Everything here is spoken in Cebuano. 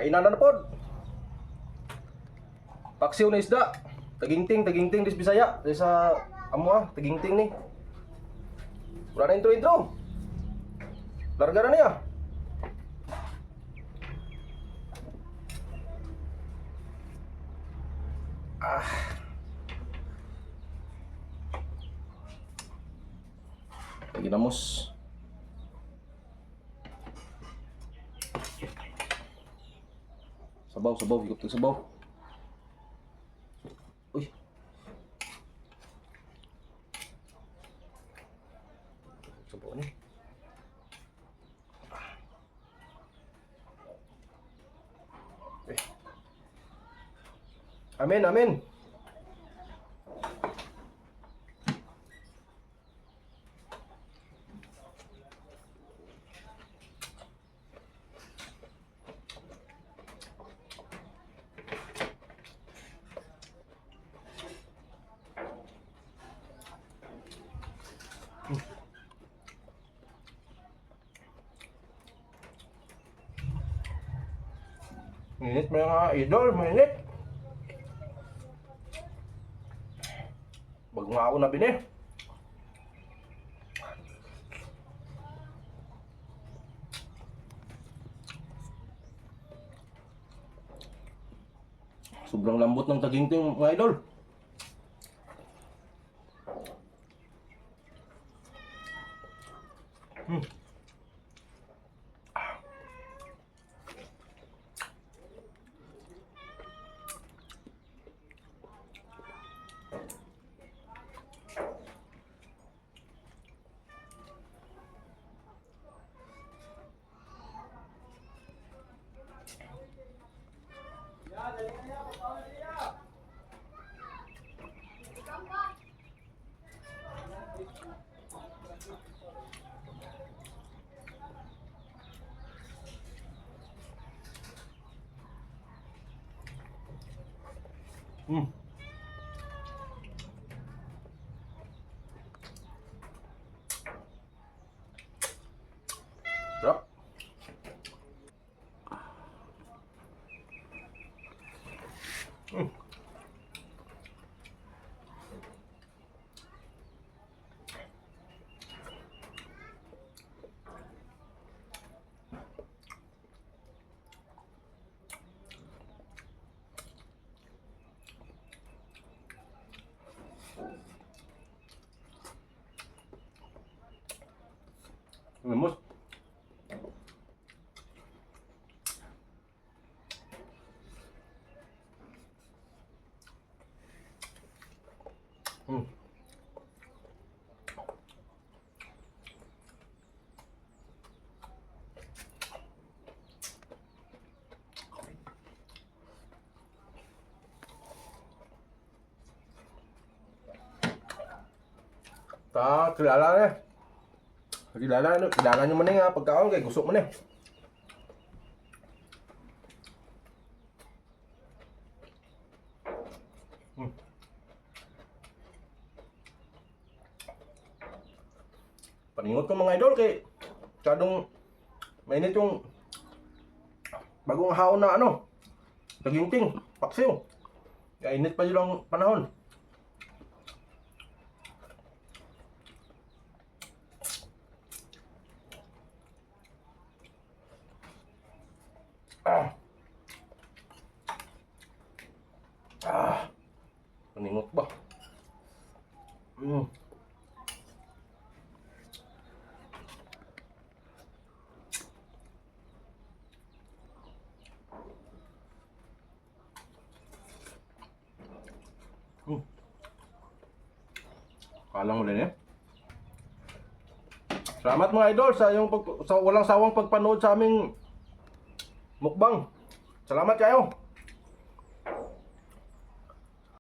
Kainan na na pod. Paksiw na isda. Tagingting, tagingting dis Bisaya. Dis sa amo ah, tagingting ni. Wala na intro intro. Larga na niya. Ah. Ginamos. Sabaw, sabaw, higop tag sabaw. Uy. Sabaw ni. Eh. Amen, amen. Mainit mga idol, mainit. Bago nga ako nabini. Sobrang lambot ng tagingting, mga idol. Sarap. Limos. Ta, kilala na. Kilala, kilala nyo man eh nga pagkaon kay gusok man eh. Paningot ko, mga idol, kay masyadong mainit yung bagong haon na ano, tagingting, paksiw. Kaya init pa yun ang panahon. Ah. Ah. Paningot ba? Kala mo din eh. Salamat, mga idol, sa yung sa walang sawang pagpanood sa aming mukbang. Salamat kayo.